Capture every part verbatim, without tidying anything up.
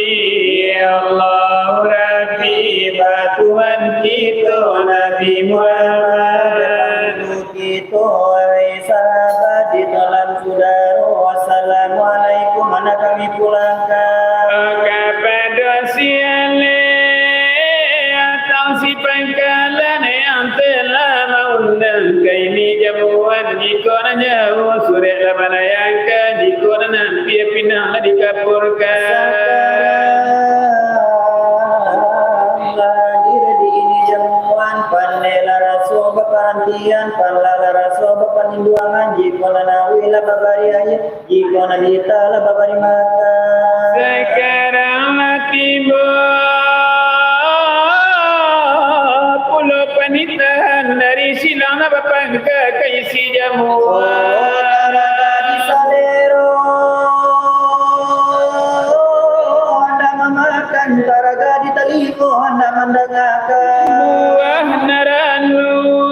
Ya Allah Rabbi, ba Tuhan kito Nabi Muhammad, kito, wahai sahabat, di dalam sudaro, assalamualaikum, anak kami pulangkan kapado si Alek atau si Pangkalan yang telah maundang ka ini jamuan. Jikok nan jauah, surek lah balayangkan. Jikok nan ampia, pinang lah dikapurkan. Sakarang lah hadir di ini jamuan, pandai lah raso baparantian, pala lah raso bapaninduangan. Jikok nan auih lah babari aia, jikok nan hita lah babari makan. Sakarang lah tibo pulo panitahan dari silang nan bapangka ka isi jamuan. Oh, taraga di salero, handak mamakan, taraga di talingo, handak mandangakan. Buah nan ranun,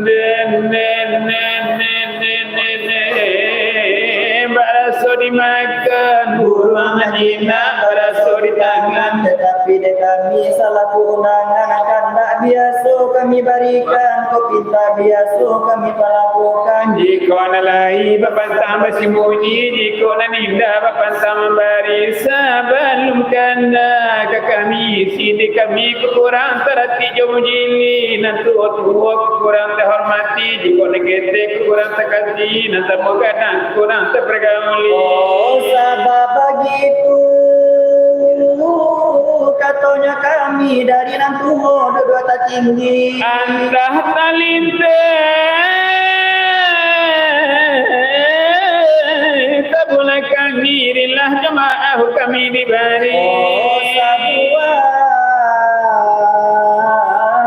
den, den, den, den, den, den, den, baraso dimakan, buruang nan jinak, baraso ditangan. Tatapi dek kami salaku undangan, kandak biaso kami barikan, kok pinta biaso kami palakukan. Jikok nan lai bapantang basimbunyi, jikok nan indak bapantang mambari, sabalun kana ka kami, isi dek kami kakurang taratik jo mujili, nan tuo-tuo kakurang tahormati, jikok nan ketek kakurang takasi, nan tamuah gadang kakurang tapargauli. Oh, sabab bagitu, katonyo kami dari nan tuo duduak tatinggi. Antah talinteh, tabulah kami, rilah jo maaf kami dibari. Oh, sabuah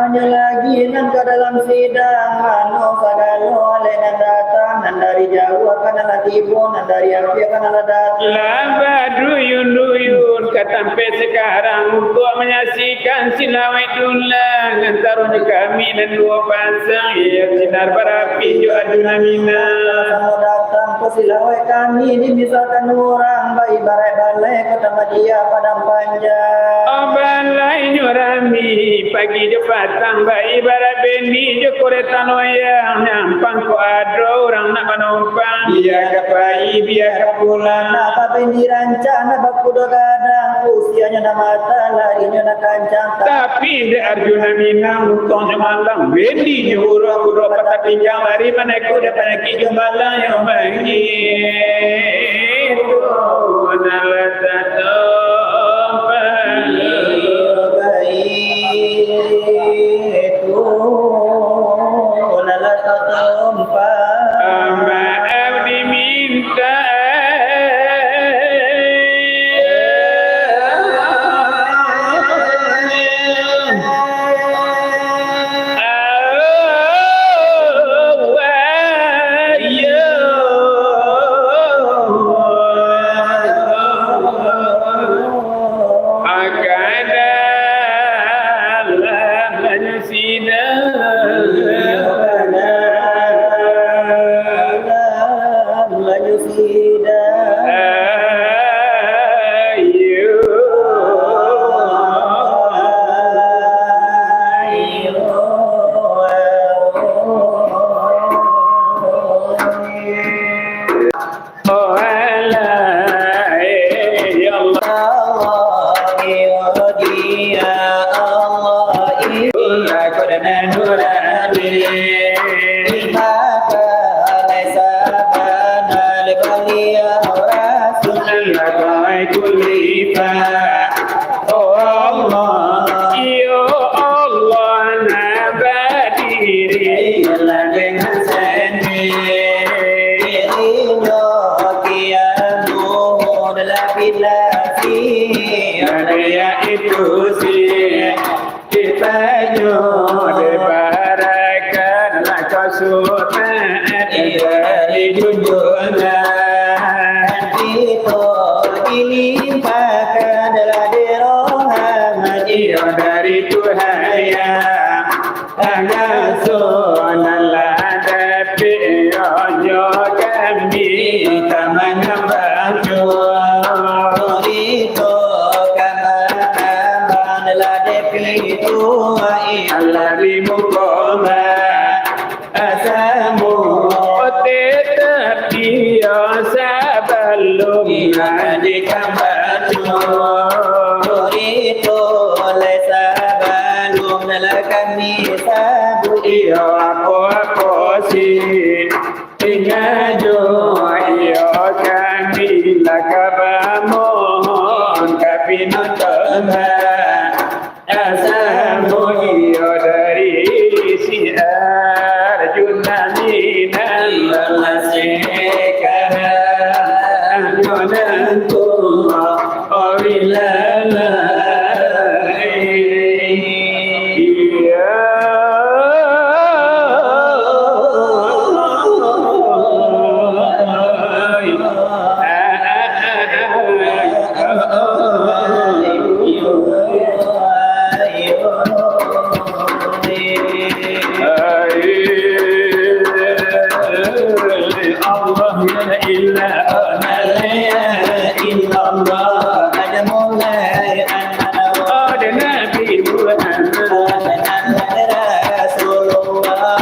nyo lagi nan ka dalam sidang, mano sagalo alek nan datang, nan dari jauah ka nan lah tibo, nan dari ampia ka nan lah datang. Lah baduyun-duyun ka tampek sakarang untuak manyaksikan silawek dulang antaro kami nan duo pasang, iyo sinar barapi jo Arjuna Minang. Samo datang ko silawek kami, dimisalkan urang, baibaraik balai kota Madiyah padang panjang. Oh, balainyo rami, pagi jo patang, baibarat bendi jo kureta loyang, nyampang kok ado urang nak manumpang. Bia ka pai, bia ka pulang, nak babendi rancak, nak bakudo gadang, usianyo nak matang, larinyo nak kancang. Tapi dek Arjuna Minang, untuang jo malang, bendinyo urang kudo patah pinjang, lari maneko dek panyakik jo malang yang bangkit. Nah, lah tatompa. Itu, nah, lah tatompa. Maaf diminta. Akadalah manyusida, manyusida. Ayo. Oh Allah, eh, ya Allah. Allah, ya Dia, Allah, ya Allah, qad nurani. Maka laisa banal baliya rasul kulli fa. Oh Allah, ya Allah, nan badiri lah dengan sendiri. Dirinyo kiamu dalam bilasi, ada yaitu si kitanyo dibarakan lah kasutan dari junjungan. Kito dilimpahkan lah di rahmat iyo dari Tuhan yang Tangan sunan lah dapik, yo, yo kami ka manyambah Tuhan. Tuhan Allah di muko ma-, asamu. Tetapi yo sabalum di kamatu, itu lai sabalum lah kami sabuik iyo apo-apo si. Ingajo iyo kami lah ka bamohon ka pinonton ba-, asamu iyo dari si Arjuna minan masih kahanyo nantu. Allah, la ilaha illallah, ada Maulana, ada Nabi Muhammad, ada Rasulullah,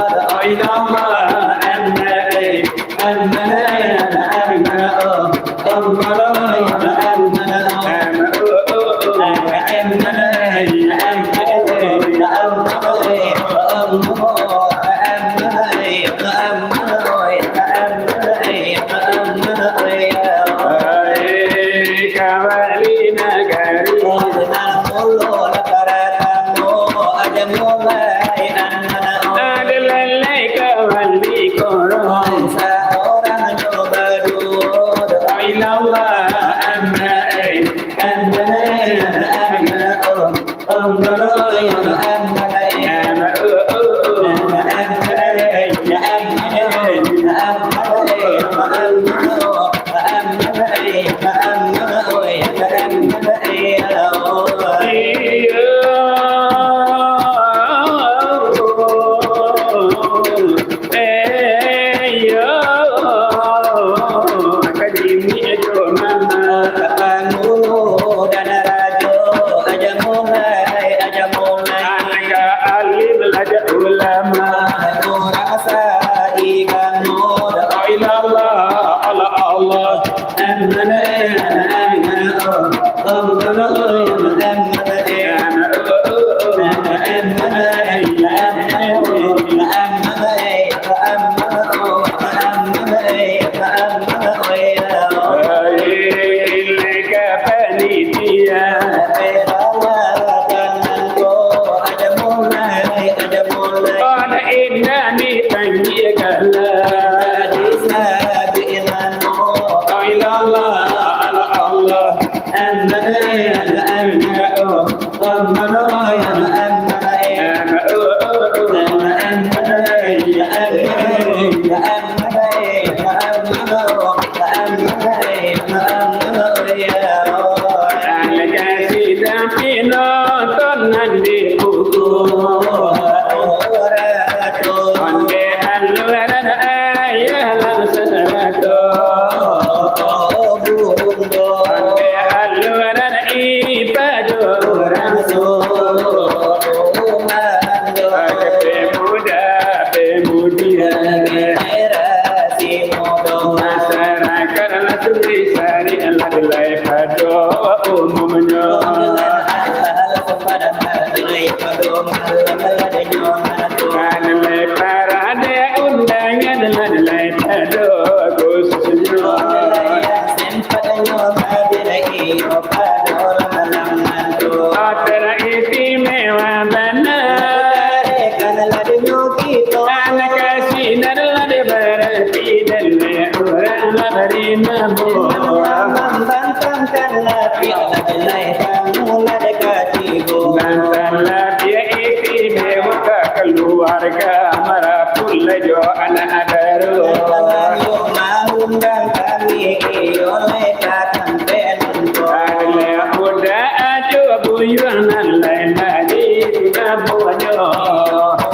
illallah, Muhammad, Muhammad, Muhammad, oh. Eh, yo, ka jimik jo mama. Ka pangulu dan rajo, aja mulai, aja mulai. Ka alim, aja ulama. Urang saigano, la ilaha illallah, Allah, Allah. Pemuda, pemuda, generasi muda. Masyarakat lah sulik cari lah lai pado umumnyo. Lah lai parade undangan, lah lai pado khususnyo. Acara istimewa bana. Anak kasinan lah dibarati dek urang lah bari namo. Bantang lah istimewa ka kaluarga marapun lah jo anak baru. Maundang kami iyo lai ka Anak muda ajo buyuang nan lai mari nabonyo.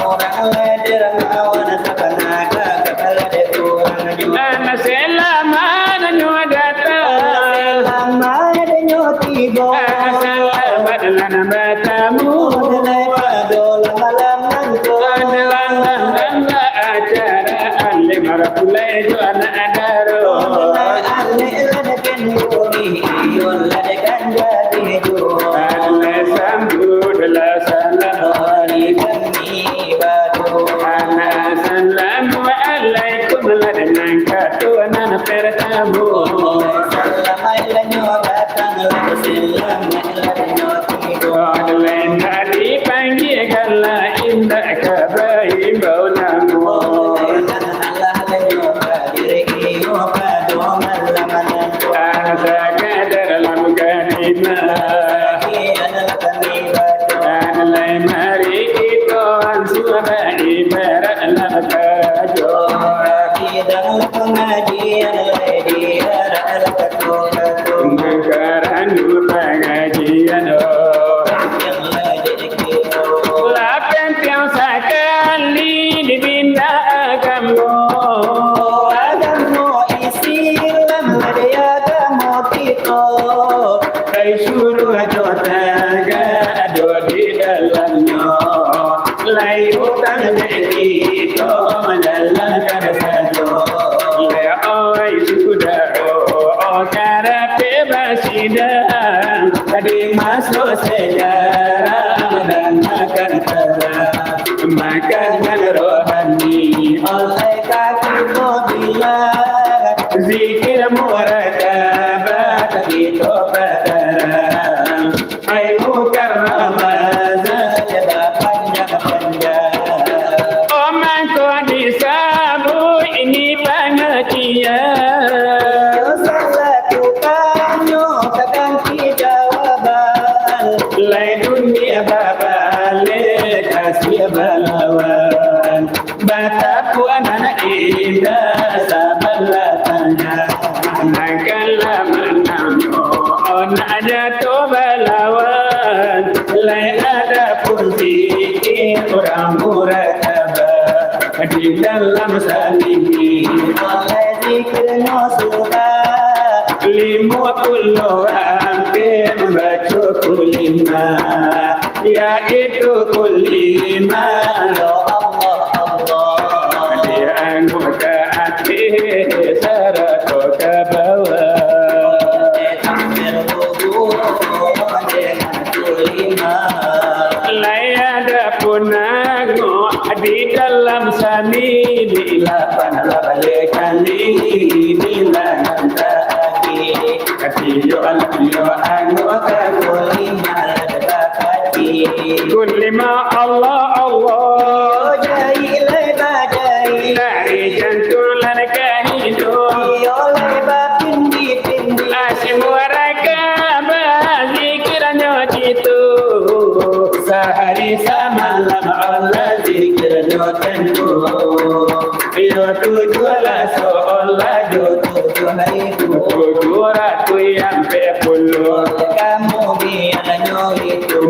Urang lai dermawan sabana ka kapalo dek urang nyo. Anak selamat nyo datang. Selamat nyo tibo. Anak selamat nan batamu. Lai Pulai jo anak daro. Alek lah dekan bumi, iyo lah dekan jadi juo. Alek sambutlah salam. Dari kami badu. Anak assalamualaikum lah dengan kato nan pertamo. Salam ailanyo datang lah, selamat lah nyo tibo. Lain tadi panggia gala indak ka baimbau namo. Sakadar lam gadina. Lai mari kito ansua baibarat lam karajo. Mangkaranu pangajian. Lah pantiang sakali dibina agamo. Agamo Islam lah di agamo kito. Ai suruah jo tagak ado di dalamnyo. Lai utang dek kito manjalankan sajo. Lai oi sudah, oh, oh, karate basidang. Tadi masuk sejarah dan makan terang. Makanan rohani, oleh kaki ko bilang. Zikir murakabah, kito pagarang. Ai bukan Ramazan, ya bapanjang-panjang. Oh, mangko disabuik ini pangajian. Yo salah tu tanyo, taganti jawaban. Lai dunia babalek, kasih balawan. Batapuan anak indah sabalah tangan. Mangkalah mananyo, nak jatuah balawan. Lai adapun zikir urang murakabah. Di dalam salinggi, oleh zikirnyo sudah. Limo puluah ampek mambaco kulima. Yaitu kulima. Ya Allah, Allah. Di anu ka ateh, sarato ka bawah. Lai adapun angok di dalam sani, di lapan lah baleh kali, di lapan tak agi. Katiyo, katiyo, angok ka kulima lah dapati. Kulima Allah, Allah. Yo jai lai bajai. Dari jantung lah ka hidup. Iyo lai bapindi-pindi. Asyik murakabah zikirnyo jitu. Sahari samalam Allah zikirnyo tantu. Iyo tujuah lah solah jo tujuah ribu. Tujuah ratuih ampek puluah. Kamu bilanyo itu.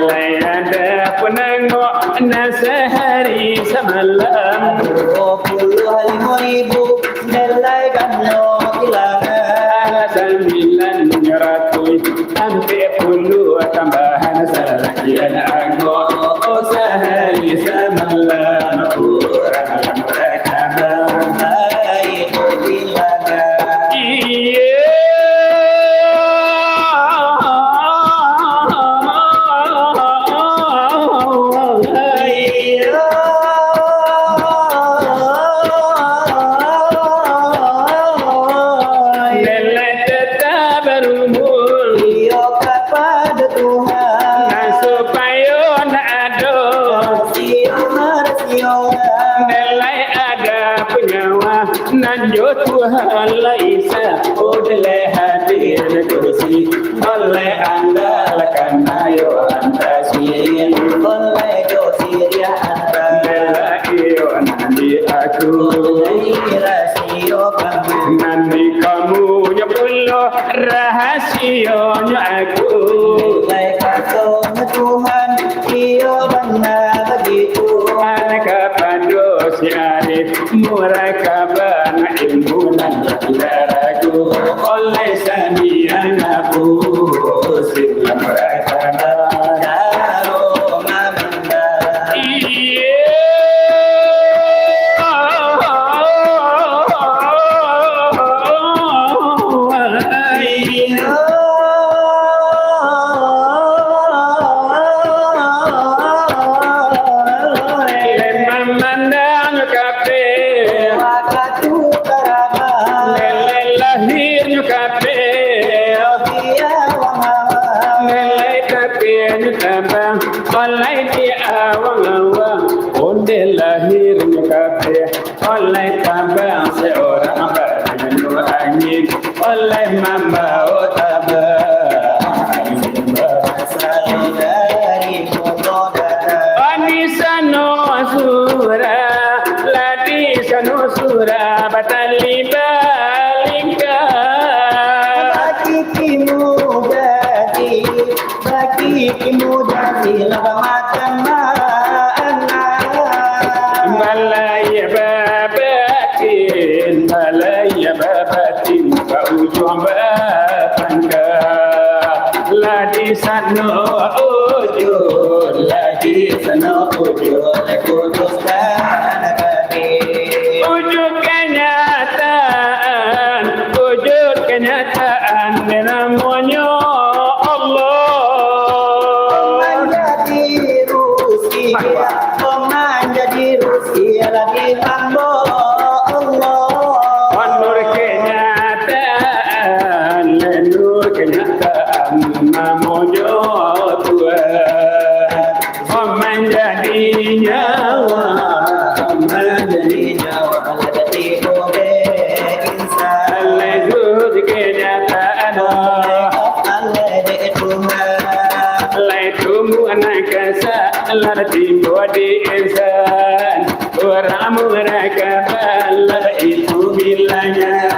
Lai adapun angok nan sahari samalam. Duo puluah limo ribu. Lai ganyo bilangan. Sambilan ratuih ampek puluah tambahan sakian angok. Oh, sahari samalam urang rakaman. Iyo. Dek lai tetap barumur. Iyo kapado Tuhan. Nan supayo nak ado. Sio marasio. Dek lai ada punyawa. Nan jo Tuhan lai sa. Oh, dek lai hadir kursi. Oleh andalkan ayo antasi. Oleh jo siriah antara. Bela iyo nan di aku. Oleh rasio kamu. Nan di kamu nyo pulo rahasionyo aku. Oleh kato Tuhan, iyo bana bagitu. Anak kapado si Arif. Murakabah ilmu nan taragu, oleh sanian aku, silam murakabah. Iyo. Tabang, oleh di awang-awang, ondeh lahirnyo kabeh. Oleh tabang seorang badanyo angin, oleh mambawo tabang. Di sano surah, lah di sano surah, batali balingka. Bagi timu jadi Bagi muda sila bamakan maana. Balai babatin, balai babatin, ka ujuang bapangka. Lah di sano ujung, lah di sano ujung, kuduskan hati. Wujud kanyataan, wujud kanyataan, namonyo Allah. Manjadi rusia, manjadi rusia lah di hamba Allah. Nur kanyataan, nur kanyataan, namonyo Tuhan. Manjadi nyawa, manjadi nyawa, jadi insan. Alai tu kenyataan. Alai dek Tuhan. Alai tumbuah nan kasa, lah tibo di insan. Urang murah kabalah itu bilanya.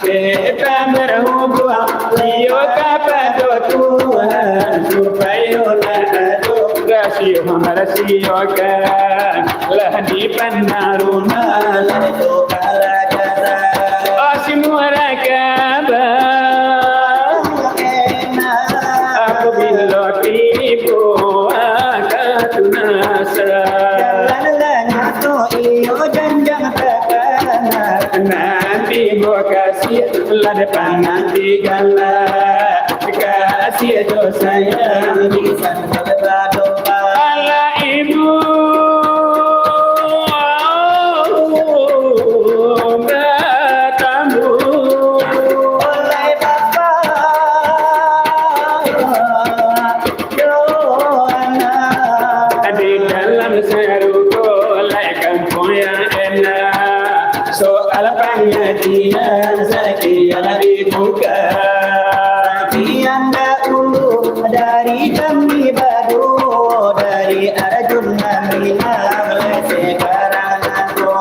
Kita berhubung, iyo kapado Tuhan, supayo lah ado rasio, rasiokan lah di pandang rumah, lah tu kalah kasa. Oh, si murah kabar, aku bilo tibo, aka tunasa. Jalan lah nyato, iyo janjang takana. Nanti bokasi lah depan nanti galak. Kasih tu sayang di sana berdoa. Ala ibu batamu. Oleh bapa yo anak. Di dalam sarugo lai kampuang yang enak. Soal pangajian sakian dibuka. Sakian dahulu dari kami baduo, dari Arjun Maminang, lai sekarang nangko.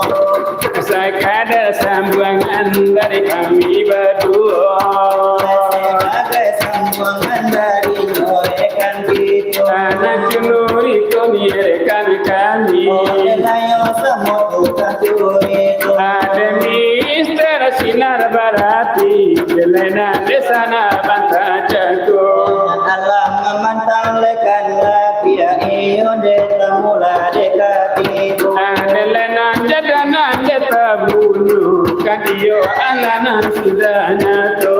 Sakadar sambuangan dari kami baduo. Sabagai sambuangan dari nyo rekan kito. Anak cunuri ko ni rekan kami. Oke, ayo samo bukan curi. Ada Mister Sinar Barapi, Jelena di sana bantah jago. Alam mamantang lekan lapiak iyo dek tamula dek katigo. Jelena jadanan dek tabunu, kan iyo anak nan sudah nyato.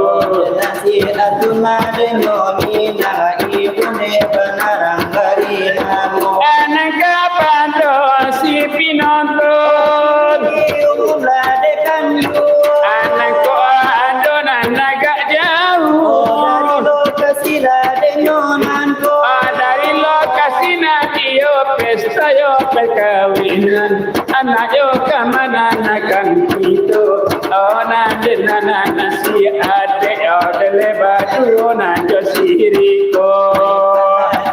Nasi atuna denyo mina ibu ne banarang bari namo. Anak kapado si pinonton. Ibu lah dek kandu. Anak ko ado nan agak jauh. Oh, dari lokasi lah denyo nan ko. Ah, dari lokasi nan iyo pesta yo perkawinan. Anak yo ka mananakan kito. Oh, nan den anak nasi adek yo dele baduo nan jo siriko.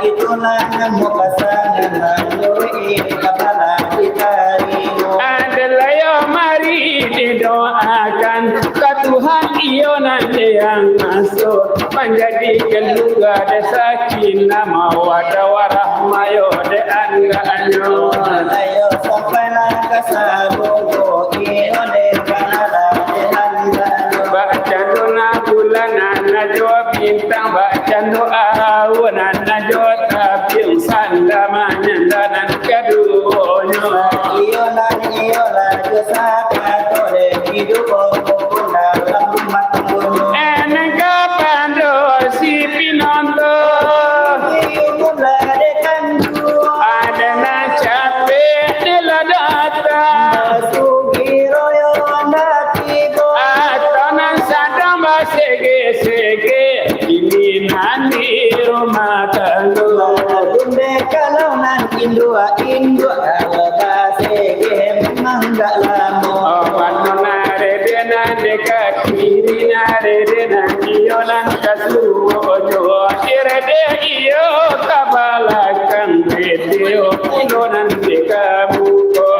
Itu nan namo pasangan nan luruih kapala ditarimo. Adalah yo mari didoakan ka Tuhan iyo nan yang masuk manjadi keluarga desa. Sakinah mawaddah warahmah yo dek anaknyo. Ayo sampailah ka sarugo, iyo dek banalah dek anaknyo. Bakcando nan bulan nan jo bintang, bakcando awan nan jo tapiang, sanda manyanda nan kaduonyo. Iyo nan iyo lah jo sakato dek hidup pun dalam rumah tanggonyo. Enak kapando si pinonton. Iyo lah dek kandu. Ada nan capek dek lah datang. Sugiro yo nan tibo. Atau nan sadang basege-sege. Ini Nan di rumah tanggo. Tumbe kalau nan induak-induak, kalau basege memang dak lamo. Oh, mano nare dia nan deka kiri, nare dia nan iyo nan ka suo jo. Kiri dia iyo ka balakang, dia pulo nan deka muko.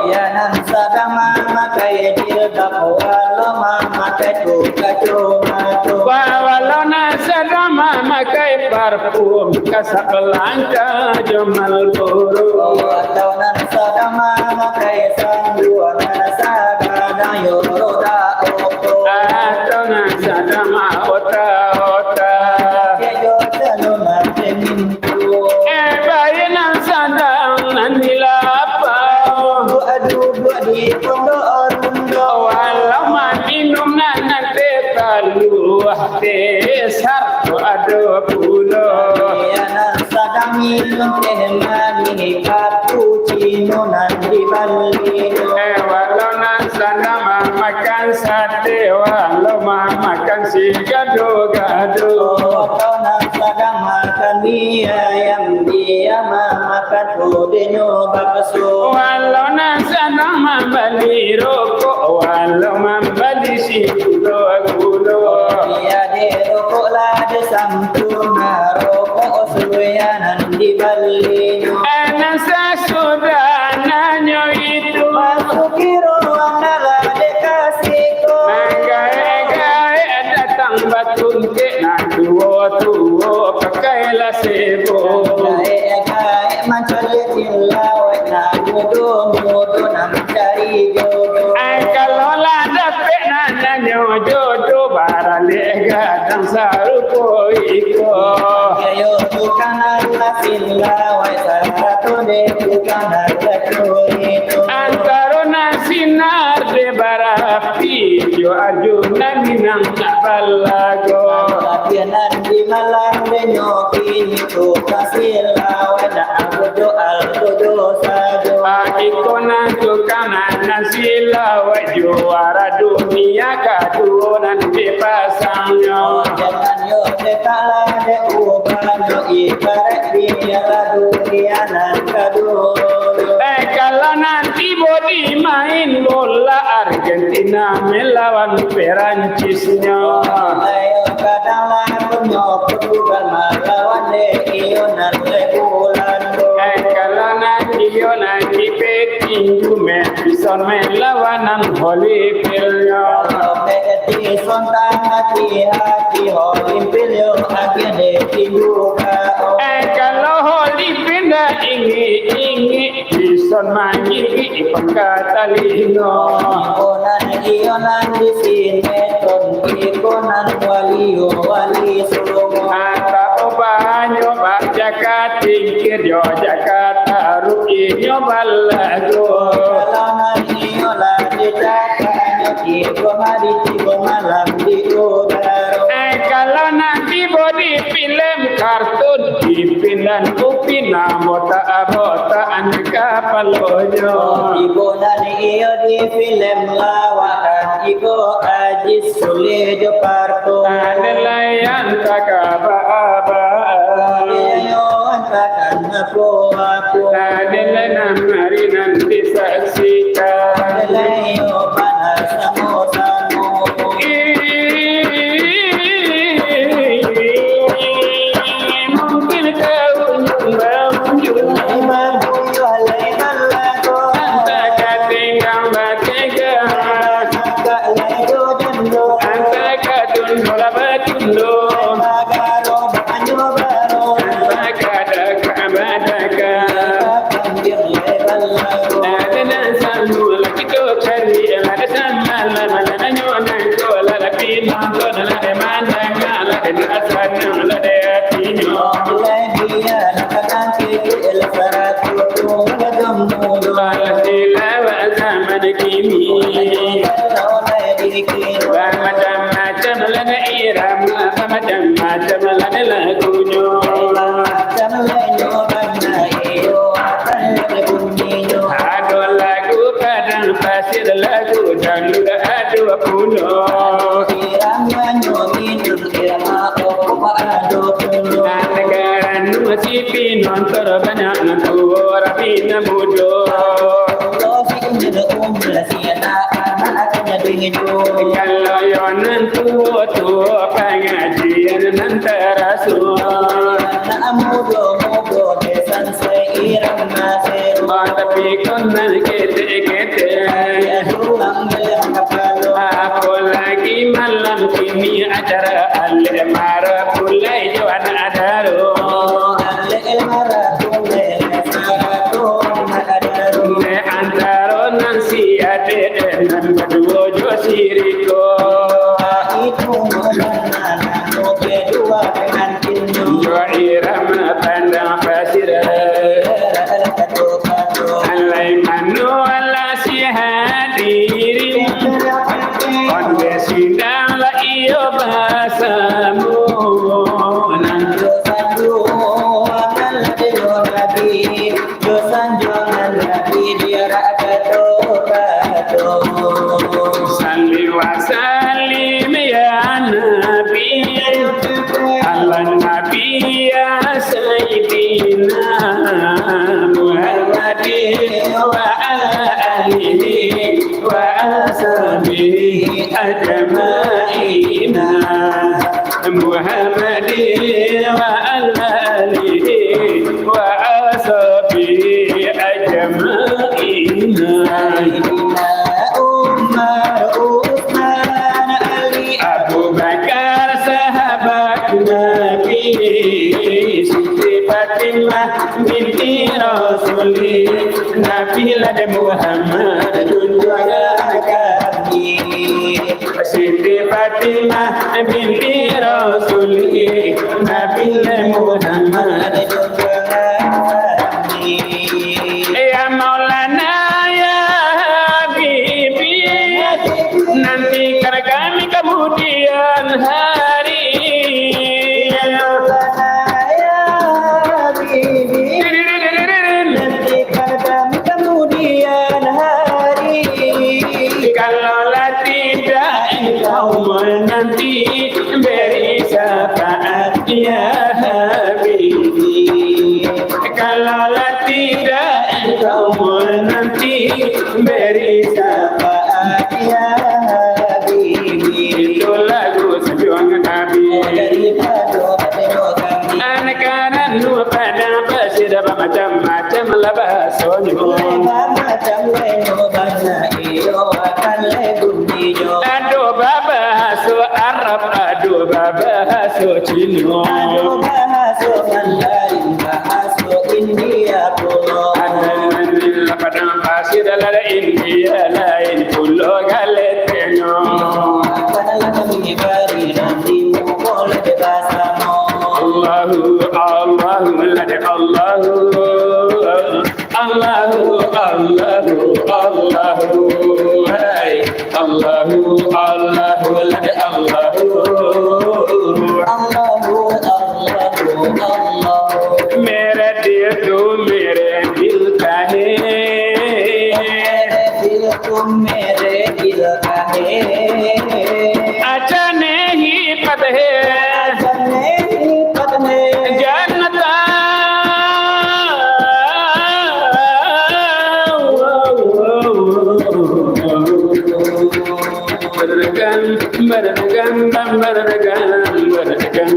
Iyo nan sadang mamakai jilbab, walau mamakai tu kacomato. Wa-, walau nan sadang mamakai parfum, kasap langka jo Marlboro. Atau nan sadang mamakai sanduang, nan sadang yo roda oto. Atau nan sadang maota-ota. Kejo saluman dingin. Eh, bayi nan sadang nan dilapau. Duduk-duduk di pondok ronda. Walau maminum nan teh taluah, teh sarto ado pulo. Bayi nan sadang minum teh manih, cappuccino nan dibali. Eh, walau nan sadang mamakan sate, walau mamakan si gado-gado. Atau nan sadang makan mie ayam, dia mamakan tu dinyo bakso. Walau nan sadang mambali rokok, walau mambali si gulo-gulo. Dia di rokok lah di sampurna, rokok sudah nan dibali. Eh, nan sasudah nanyo itu. Masuki ruang nan lah dikasih ko. Nan gaek-gaek datang batuntek, nan tuo-tuo pakailah sebo. Gaek-gaek mancaliak tilawek, nan mudo-mudo nan mancari jodoh. Ai, kalau lah dapek nan nanyo jodoh, baralek gadang sarupo iko. Ayo tukang nan lah silawek, sarato dek tukang nan lah kurito. Antaro nan sinar dek barapi, jo Arjuna minang nak balago. Tapi nan di malam denyo kini tu, kasih lawan nak abu doa tu dosa jo. Iko nan tukang nan, nan silawek, juara dunia kaduo nan dipasangnyo. Jangan yo letaklah dek ubanyo, ibarat piala dunia nan kaduo. Eh, kalau nan tibo di main bola, Argentina melawan Perancisnyo. Ayo kadang lakonyo Portugal malawan dek iyo nan Lebulan. Eh, kalau nan iyo nan di petinju, Maddison melawan nan Holyfieldnyo. Kalau Maddison tak hati-hati, Holyfield yo agiah dek tinju ka. Eh, kalau Holyfield ndak ingik-ingik, Maddison mangigik pangka talingo. Iko nan iyo nan di sinetron, iko nan wali yo wali songo. Antaro banyo bak Jakarta Tingkir jo Jakarta Ruki nyo balagu. Kalau nan iyo lah dicataknyo, tibo hari tibo malam di udaro. Eh, kalau nan tibo di filem kartun, Ipin dan Upin, nah, botak-botak kapalonyo. Tibo nan iyo di filem lawakan, iko Aziz Sule jo Parto. Ado lai antah ka ba-ba. Ado yo antah ka apo-apo. Ado lai nan mari nan disaksikan. Ado lai yo bana samo-samo. Mungkin kau nyumbang. Antah ka tenggang batenggang, antah ka tundo lah batundo, antah ka dakak badakak. Ado nan samo lah kito cari, ado samalam, ado nan nyo nangko lah, tapi nonton lah, ado mandanga lah, ado sanang lah, ado atinyo. Alah silawek zaman kini. Bamacam-macam lah irama, bamacam-macam lah lagunyo. Ado lagu padang pasir, lagu dangdut ado pulo. Iramanyo minun, irama opo ado Sipi nan tarbanyak nan tuo, rabi nan mudo. Kalau yo nan tuo-tuo, pangajian nan taraso. Tapi kok nan ketek-ketek. Apolai malam kini acara alek mara pulai jo anak daro. Di antaro nan si adek nan baduo jo si Riko. Yo irama pandang pasir. Alai mano alah si hadirin. Onde sidang lah iyo basamo. Nan Salli wa sallim ya Nabi, ala Nabi ya Sayyidina Muhammadin wa ala alihi wa ashabihi ajma'ina. Muhammadin wa ala alihi wa ashabihi ajma'in. Sayyidina Umar, Utsman, Ali, Abu Bakar, sahabat Nabi, Siti Fatimah binti Rasuli, Nabi lah dek Muhammad junjuangan kami. Siti Fatimah binti Rasuli, Nabi Muhammad. Ya Maulana, ya Habibi, nantikan kami kemudian hari. Ya Maulana, ya Habibi, nantikan kami kemudian hari. Kalau lah tidak engkau menanti, beri syafaat ya Habibi. Kalau lah tidak engkau menanti, beri syafaat ya Habibi. Itu lagu sanjuang Nabi. Daripada Anak-anak nu padang pasir, bamacam-macam lah bahasonyo. Bamacam lenyo bana iyo akan leguminyo. Ado babahaso Arab, ado babahaso Cino. Ado bahaso Mandarin, bahaso India pulo. Ado nan di padang pasir, lah India lain pulo galetenyo. Akan kami bari nanti. Allahu, Allahu, lade Allahu. Allahu, Allahu, Allahu. Hai. Allahu, Allahu, lade Allahu. Allahu, Allahu, Allahu. Mere dil tu mere dil ka hai. Mere dil tu mere dil ka hai. Acha nahi pata hai. Acha nahi pata hai. Jannata. Baragang, baragang, baragang, baragang,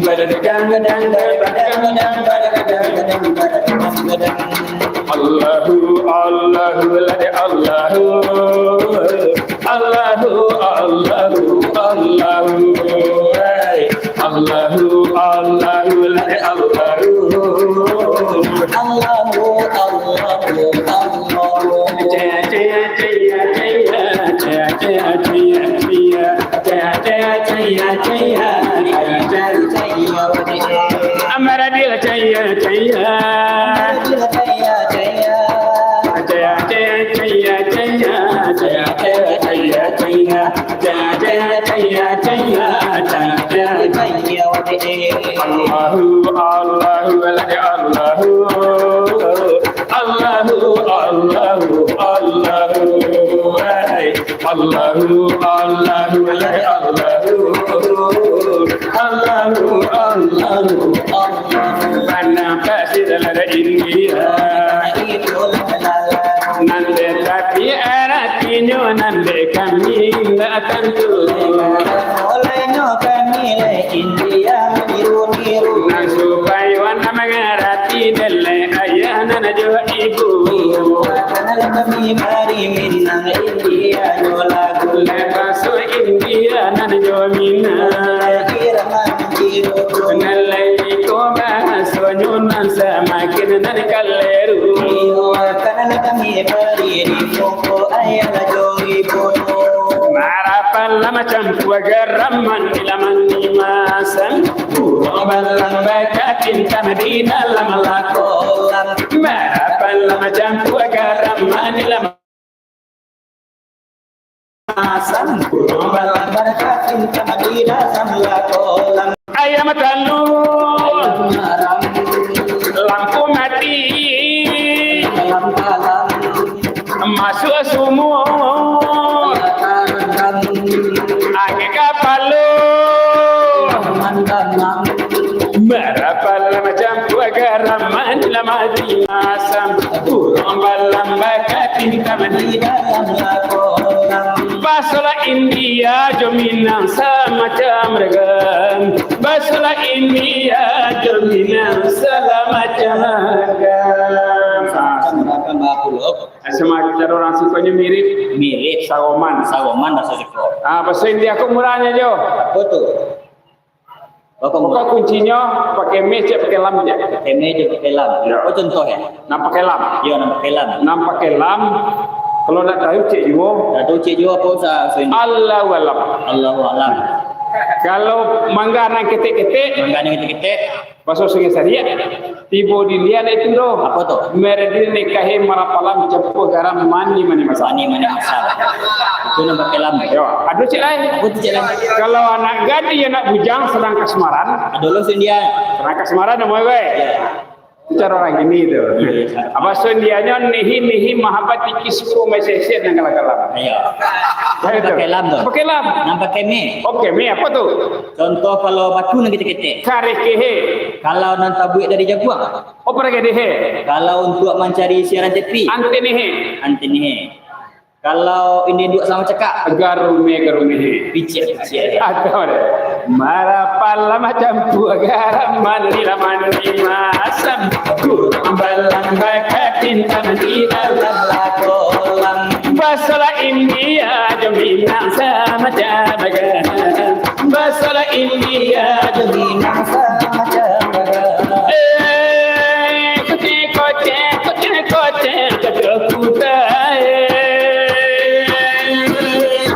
baragang, baragang, baragang. Allahu, Allahu, lade Allahu. Allahu, Allahu, Allahu. Hai. Allahu, Allahu, lade Allahu. Allahu, Allahu, Allahu. Jaya, jaya, jaya, jaya. Jaya, jaya, jaya, jaya. Jaya, jaya, jaya, jaya. Jaya, jaya, jaya. Amara dila jaya, jaya. Amara dila jaya, jaya. Jaya, jaya, jaya, jaya. Jaya, jaya, jaya, jaya. Jaya, jaya, jaya, jaya. Jaya, jaya, jaya. Allahu, Allahu, lade Allahu. Allahu, Allahu, Allahu. Hai. Allahu, Allahu, lade Allahu. Allahu, Allahu, Allahu. India. Nan dek tapi aratinyo nan dek kami indak tantu. Oleh nyo kami lai India maniru-niru. Nan supayo nan mangarati dek lai ayah nan jo ibu. Karena kami bari Minang India nyo lagu. Lai baso India nan jo Minang. Irama Nan lai iko bahasonyo nan samakin nan kaleru. Iyo, kanan kami bari di pokok ayah jo ibu. Marapalah macampua garam mani lah mani masam. Kurang balam bakatin tanah di dalam lakolam. Marapalah macampua garam mani lah Ayam talu, lampu mati, masuak sumua, angin kapalo. Marapalah macampua garam mani lah mati masam. Urang balam bakatin tanah di dalam lakolam. Basolah India jo Minang samacam ragam. Basolah India jo Minang samacam ragam. Samacam ragam bapulo. Sama cara urang siko nyo mirip. Mirip. Saroman. Saroman baso siko. Ah, baso India ko murahnyo jo. Apo tu? Pokok kuncinyo pakai meh, cek pakai lam, cek. Pakai meh, cek pakai lam. Yo. Oh, contoh, yo? Nan pakai lam. Yo, nan pakai lam. Nan pakai lam, kalau ndak tahu, cek juo. Ndak tahu, cek juo, apo usah, so ini? Allahu alam. Allahu alam. Kalau mangga nan ketek-ketek, mangga nan ketek-ketek, baso Sungai Sariak. Tibo di lian itu doh. Apo tu? Merdil nikahi marapalam campur garam mani mani masam. Mani mani masam. Itu nan pakai lam. Yo, ado cek lain. Apo tu cek lain? Kalau anak gadih anak bujang sadang kasmaran. Ado lo sundian. Sadang kasmaran namo gue. Yo. Itu cara urang kini tu. Iyo. Apo sundiannyo nihi nihi mahabat tiki suku mesesen nan kalah-kalah. Iyo. Pakai lam tu. Pakai lam. Nan pakai meh. Oke, meh apo tu? Contoh kalau batu nan ketek-ketek. Kareh kehe. Kalau nan tabuek dari jaguang. Oh, paragedehe. Kalau untuk mancari siaran T V. Antenehe. Antenehe. Kalau ini duak sama cakak. Garume, garumehe. Picik, picik. Atau deh. Marapal lah macam tu garam mandi lah mandi masam. Kurang balang bakatin tanah di dalam lakolam. Basolah India jo Minang sama jabagan. Basolah India jo Minang sama jabagan. Eh, kote, kote, kote, kote, kote, kote, eh.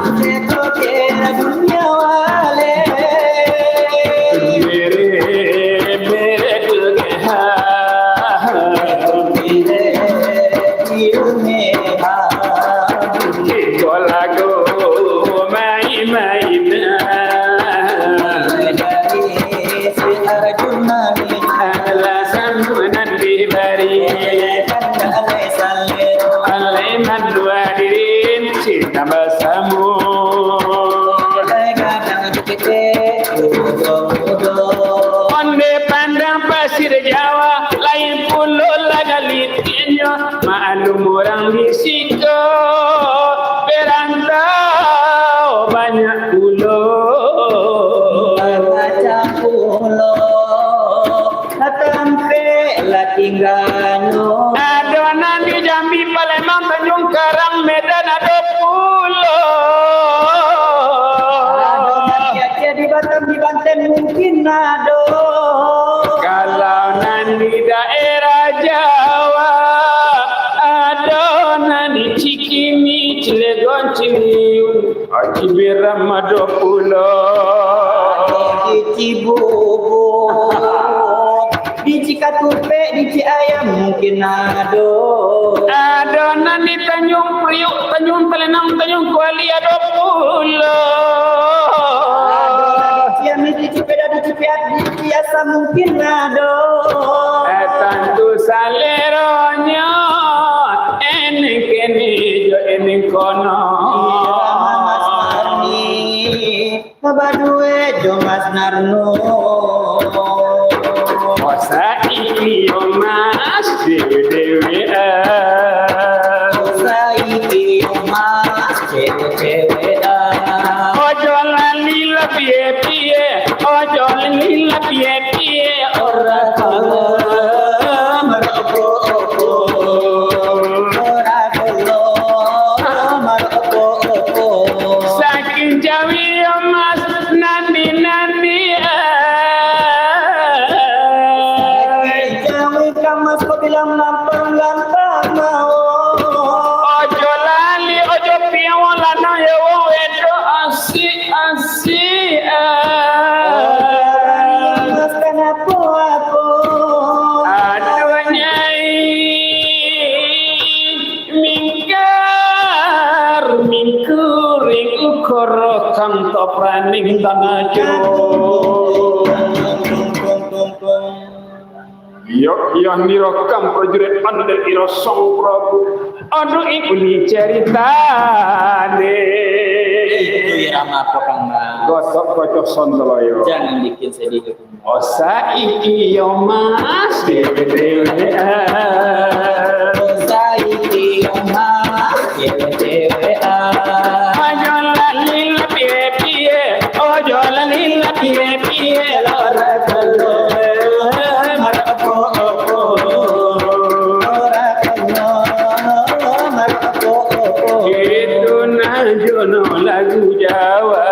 Kote, kote, dunia wale. Mere, mere, dunia. Mere, dunia. Iko lagu main-main. Alasan nan dibari. Alai mandua diri cinta basamo. Onde pandang pasir Jawa, lain pulo lah galitianyo. Maklum urang di siko, perantau banyak pulo. Banyak pulo, tampek lah tingganyo. Ado nan di Jambi, Palembang, Tanjung Karang, Medan, ado pulo. Ado nan di Aceh, di Batam, di Banten, mungkin ado. Kalau nan di daerah Jawa, ado nan di Cikini, Cilegon, Ciliu, Ciberem ado pulo. Di Cibubur, di Cikatupek, di Ciayam mungkin ado. Ado nan di Tanjung Priuk, Tanjung Talenang, Tanjung Kuali ado pulo. Ado nan di Ciamis, di Cipeda, di Cipiat, di Ciasa mungkin ado. Eh, tantu saleronyo, eneng kene jo eneng kono. Irama Mas Marni. Baduet jo Mas Narno. Saiki yo Mas, Mas ko bilang lampang-lampang mau. Ojo lali, ojo piyo lanang yo, wong wedo asik-asik, ah. Ojo lali, Mas, kan apo-apo. Aduh, Nyai, mingkar, mingkuring, ukoro kang to praning tanajo. Iyo, iyo, niro kang prajurit andel iro Sang Prabu. Aduh, iku ni caritane. Itu irama apo, Kang Mas? Gosok kocok sontoloyo. Jangan bikin sedih. Osa iki yo Mas, dewe-dewean. Osa iki yo Mas, dewe-dewean. Ojo lali lah piye-piye, ojo lali lah piye-piye, lora kalo marapo, lora kalo marapo. Itu nah jono lagu Jawa.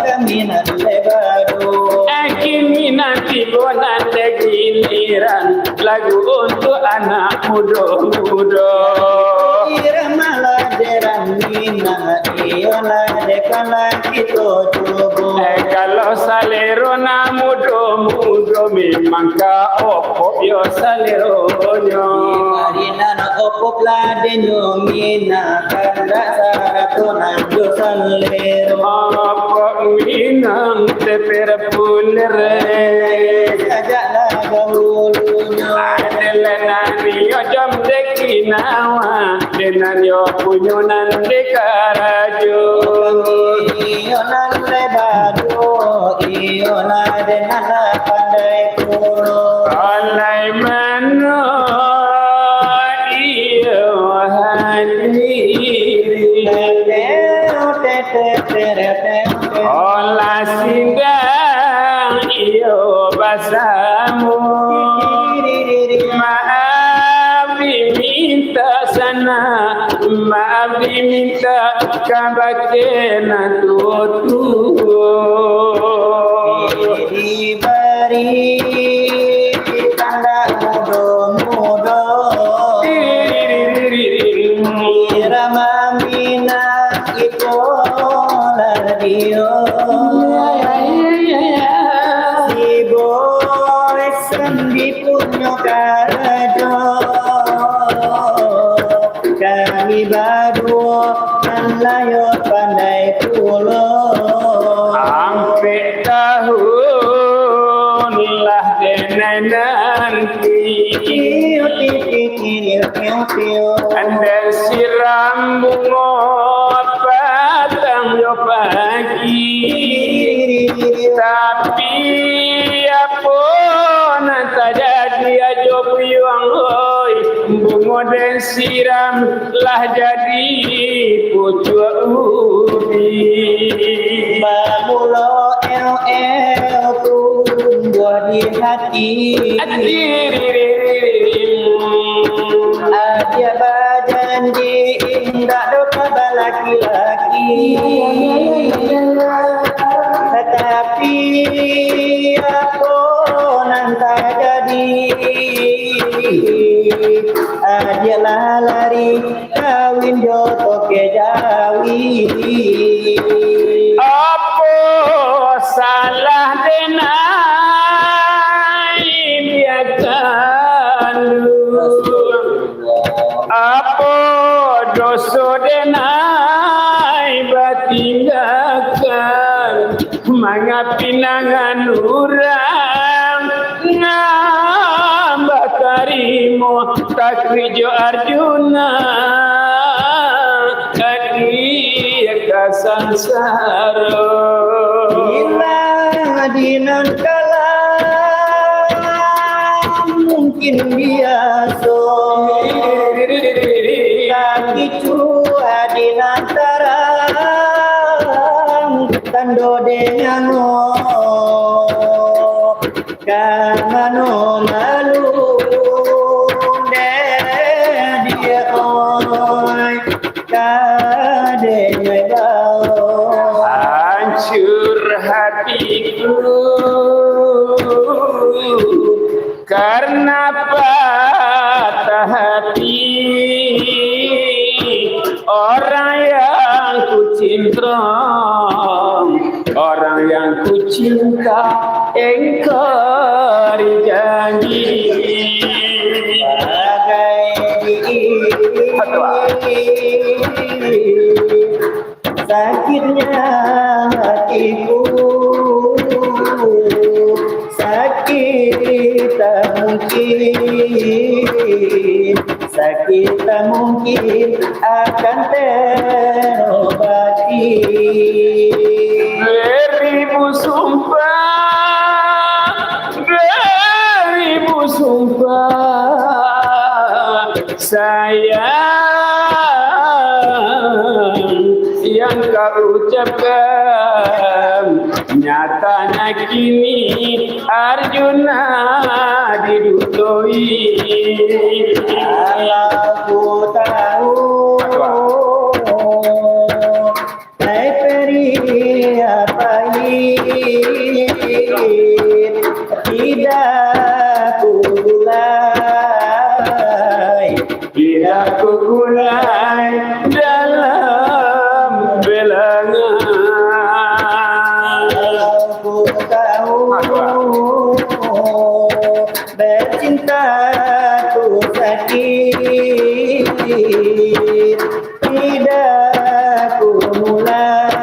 Kami nan lebado. Kini nan tibo nan dek giliran, lagu untuk anak mudo-mudo. Irama lah dek Ramina, iyo lah dek kalah kito cubo. Eh, kalau salero nan mudo-mudo, memang ka Opop yo saleronyo. Di marinan Opop lah denyo Mina, kandak sarato nan jo salero. Opop Minang teperpuler. Sajak lah dahulunyo. Adelah nan iyo jam dek kinawa, denan yo punyo nan dek karajo. Iyo nan lebado, iyo nan denan lah pandai. Alai mano iyo hadiri. Olah sidang iyo basamo. Maaf diminta sana, maaf diminta kabake nan tuo-tuo. Dibari tanda mudo-mudo. Irama Minang iko lah dio. Si Boy Sandi punyo karajo. Kami baduo nan layo pandai pulo. Ampek tahun lah denai nanti. Tiu, tiu, tiu, tiu, tiu, tiu. Andai siram bungo patang jo pagi. Tapi apo nan tajadi ajo buyuang, oi, bungo den siram lah jadi pucuak ubi. Bamulo el-el tumbuah di hati. Adia bajanji indak doh ka balaki-laki. Tatapi apo nan tajadi? Adia lah lari kawin jo toke jawi. Apo salah denai diakan? Apo doso denai batinggakan? Manga pinangan urang nan batarimo takruik jo Arjuna, takruik ka sansaro. Bila di nan kalam mungkin biaso, tapi cua di nan tarang tando dengango. Ka mano malu dek dia, oi, ka dek bao. Hancur hatiku. Karena patah hati orang yang kucinta, orang yang kucinta, engkau dijanji. Bagai diiring sakitnya hatiku, sakit tak mungkin, sakit tak mungkin akan terobati. Beribu sumpah, beribu sumpah, sayang yang kau ucapkan, nyatanya kini Arjuna didutoi. Alah ku tahu, hai peri apai, tidak ku gulai, tidak ku gulai dalam bilangan. Ku tahu bacinta tu sakik, tidak ku mulai,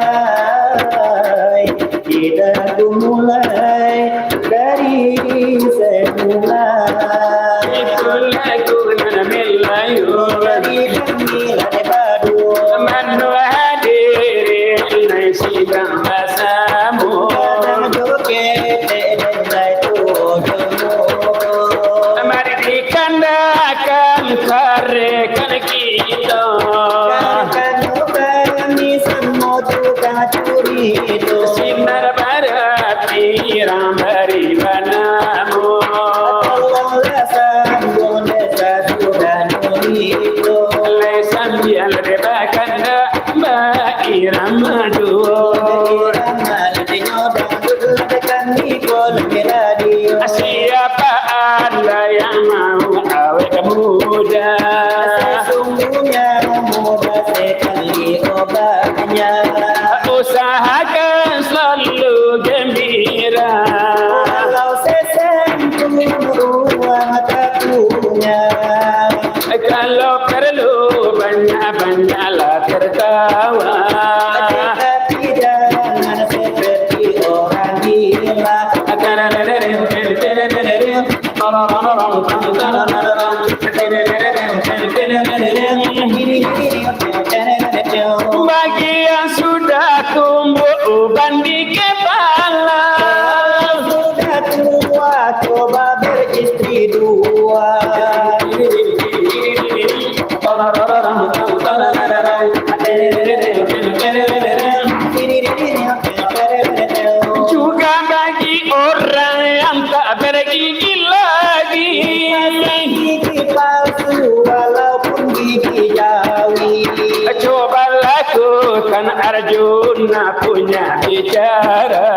tidak ku mulai dari semula. Itulah gunanya Melayu. Dari kami lah dipadu. Manu hadiri, lai sidang basamo. Kadang joget, lai tu jomo. Mari dikandakan karekan kito. Karekan kami samo tukang curito. Sinar barati rang bari banamo. Tolonglah sambung desa sudah nurito. Lai sambiang dek bakanda bairama duo. Bairama inyo dangdut, kami pun radio. Siapa anda yang mau awet muda? Sesungguhnya mudah sekali obatnya. Usahakan selalu gembira. Walau sesentuh uang tak punya. Kalau perlu banyak-banyaklah tertawa. Tetapi jangan seperti orang gila. Bagi yang sudah tumbuh uban di kepala, sudah tua, coba beristri dua. Juga bagi orang yang tak bergigi lagi. Gigi palsu walaupun gigi jawi. Coba lakukan Arjuna punya bicara.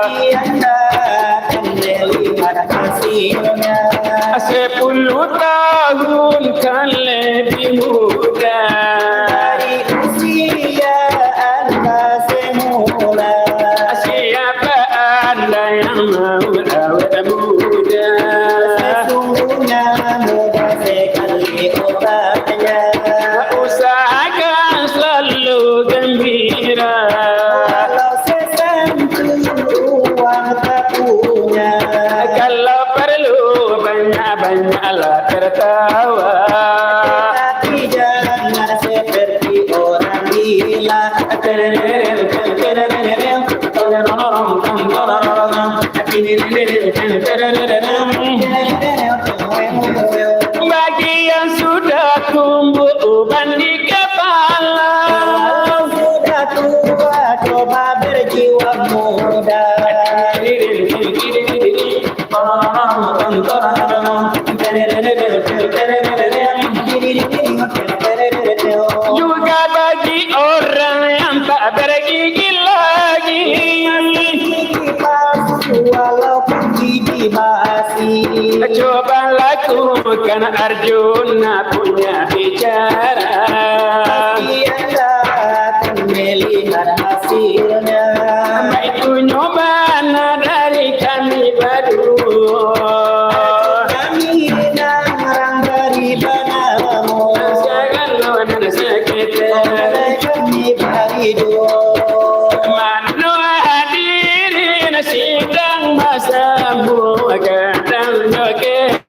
Tapi anda kan melihat hasilnya. Sepuluh tahun kan lebih muda. Dari usia anda semula. Siapa anda yang mau awet muda? Sesungguhnya mudah sekali obatnya. Usahakan selalu gembira. Walau sesentuh uang tak punya. Kalau perlu banyak-banyaklah tertawa. Tapi jangan seperti orang gila. Bagi yang sudah tumbuh uban di kepala, sudah tua, coba berjiwa muda. Juga bagi orang yang tak bergigi lagi. Gigi palsu walaupun gigi basi. Coba lakukan Arjuna punya bicara. Pasti anda akan melihat hasilnya. Baitunyo bana dari kami baduo. Kami nan rang bari banamo. Sagalo nan saketek. Oleh kami bari duo. Mano hadirin sidang basamu, kadang joget.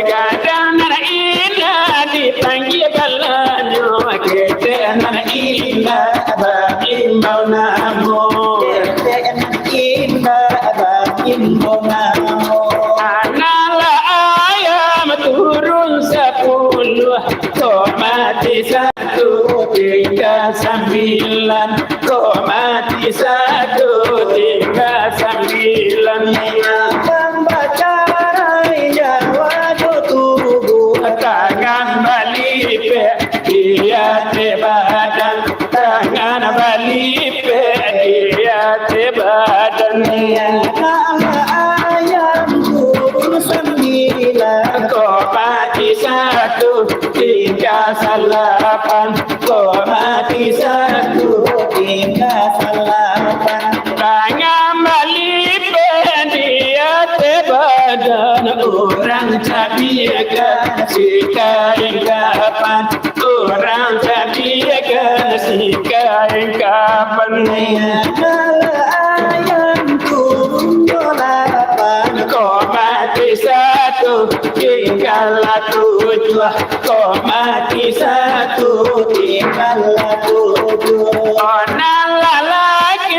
Gadang nan indak dipanggia balanyo, ketek nan indak baimbau namo. Ketek nan indak baimbau namo. Anak lah ayam turun sapuluah, kok mati satu, tingga sambilan. Kok mati satu, tingga sambilan. Abang bacarai nyawa jo tubuah. Tangan balipek di ateh badan. Tangan balipek di ateh badan. Anak ayam turun sambilan. Kok mati satu, tingga salapan. Kok mati satu, tingga salapan. Tangan balipek di ateh badan, urang cabiakan sikain kapan. Urang cabiakan sikain kapan. Anak ayam turun jo lapan. Kok mati satu, tinggalah tujuah. Kok mati satu, tinggalah tujuah. Anak lalaki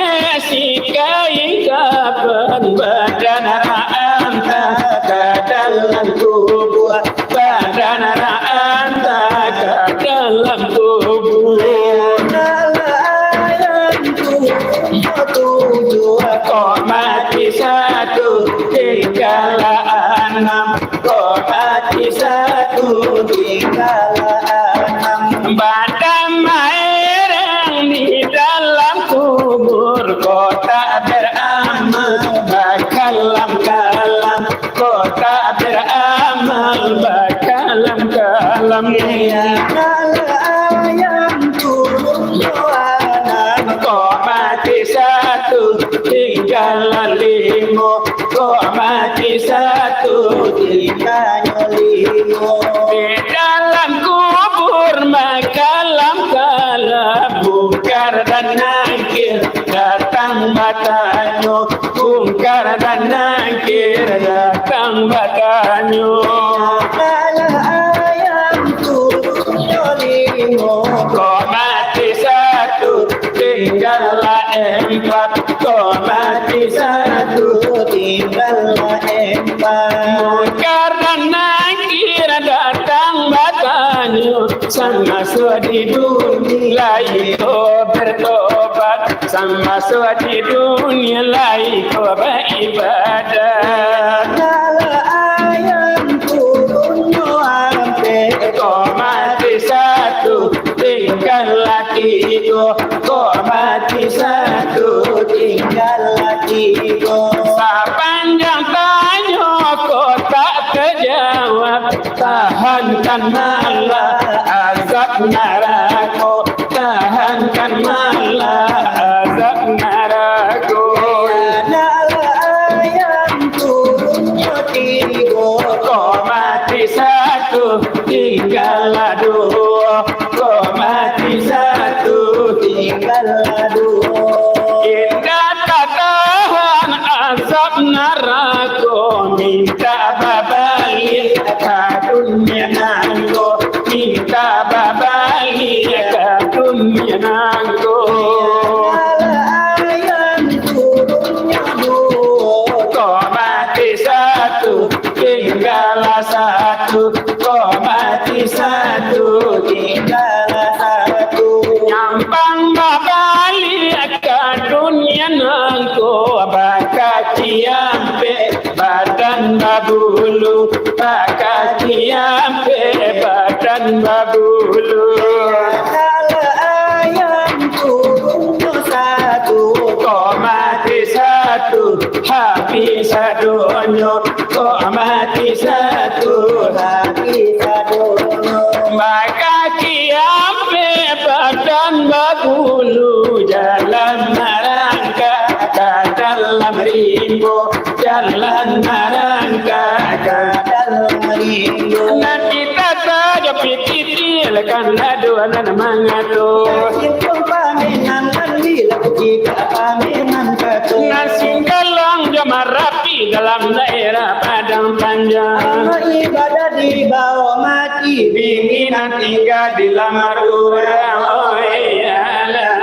sikain kapan, badan raanta ka dalam kubuah. Badan raanta ka dalam kubuah. Anak ayam turun jo tujuah. Kok mati satu, tinggalah anam. Kok mati satu, tinggalah anam. Badan maerang di dalam kubur, kok tak beramal bakalam-kalam, kok tak beramal bakalam-kalam. Anak ayam turun jo anam. Kok mati satu, tinggalah limo. Kok mati satu, tingganyo limo. Di dalam kubur makalam-kalam, Mungkar dan Nakir datang batanyo. Mungkar dan Nakir datang batanyo. Anak ayam turun jo limo. Kok mati satu, tinggalah empat. Kok mati satu, tinggalah empat. Mungkar dan Nakir datang batanyo, samaso di dunia lai ko bertobat, samaso di dunia lai ko baibadah. Anak ayam turun jo ampek. Kok mati satu, tinggalah tigo. Kok mati satu, tinggalah tigo. Sapanjang tanyo kok tak tajawab, tahankan malah azab narako, tahankan malah azab narako. Anak ayam turun jo tigo. Kok mati satu, tinggalah duo. Kok mati satu, tinggalah duo. Indak tatahan azab narako, mintak babaliak ka dunia nangko, mintak babaliak ka dunia nangko. Anak ayam turun jo duo. Kok mati satu, tinggalah satu. Kok mati satu, tinggalah satu. Nyampang babaliak ka dunia nangko, bakaki ampek badan babulu, bakaki ampek badan babulu. sadonyo, kok mati satu hati sadonyo. Maka kiamat badan bagulu, jalan marangkak ka dalam rimbo, jalan marangkak ka dalam rimbo. Nan kita sajo pitih Kan ado nan mangato. Simpang pamenan kan bila kita pamenan kato. Nan Singgalang jo Marapi dalam daerah Padang Panjang. Amal ibadah dibawa mati, bini nan tingga di lamar urang. Oh, iyalah.